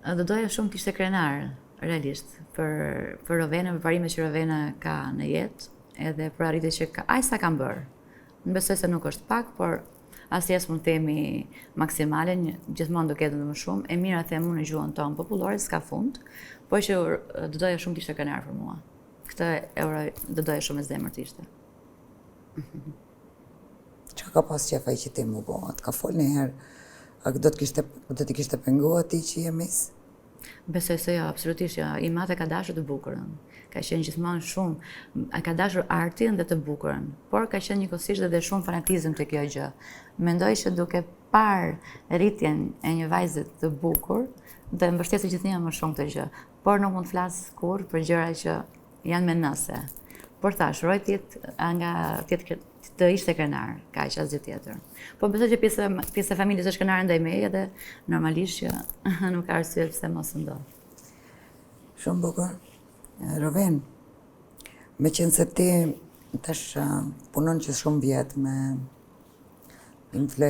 Do doja shumë të ishte krenar, realisht, për, për Rovenën, për parimet që Rovena ka në jetë, edhe për arritjet që ka, aq sa kam bërë. Unë besoj se nuk është pak, por asnjëherë s'mund të themi maksimale, gjithmonë do ketë më shumë. E mira them unë në gjuhën tonë popullore, s'ka fund, por që do doja shumë të ishte krenar për mua. Këtë e uroj, do doja shumë me zemër të ishte. Çka ka pas qef ai që ti m'u bo? A të ka fol njëherë? A do të kishte, do t'i kishte pengu atij që je miss? Besoj se jo, absolutisht jo. Im atë e ka dashur të bukurën. Ka qenë gjithmonë shumë, e ka dashur artin dhe të bukurën, por ka qenë njëkohësisht edhe shumë fanatizëm te kjo gjë. Mendoj që duke parë rritjen e një vajze të bukur, do e mbështeste gjithnjë më shumë këtë gjë. Por nuk mund të flas kurrë për gjëra që janë me nëse. Por thashë, uroj të jetë nga të jetë të ishte krenar, kaq asgjë tjetër. Po besoj që pjesa pjesa e familjes është krenare ndaj meje dhe normalisht që nuk ka arsye pse mos ndodh. Shumë bukur. Roven, meqenëse ti tash punon që shumë vjet me influencë.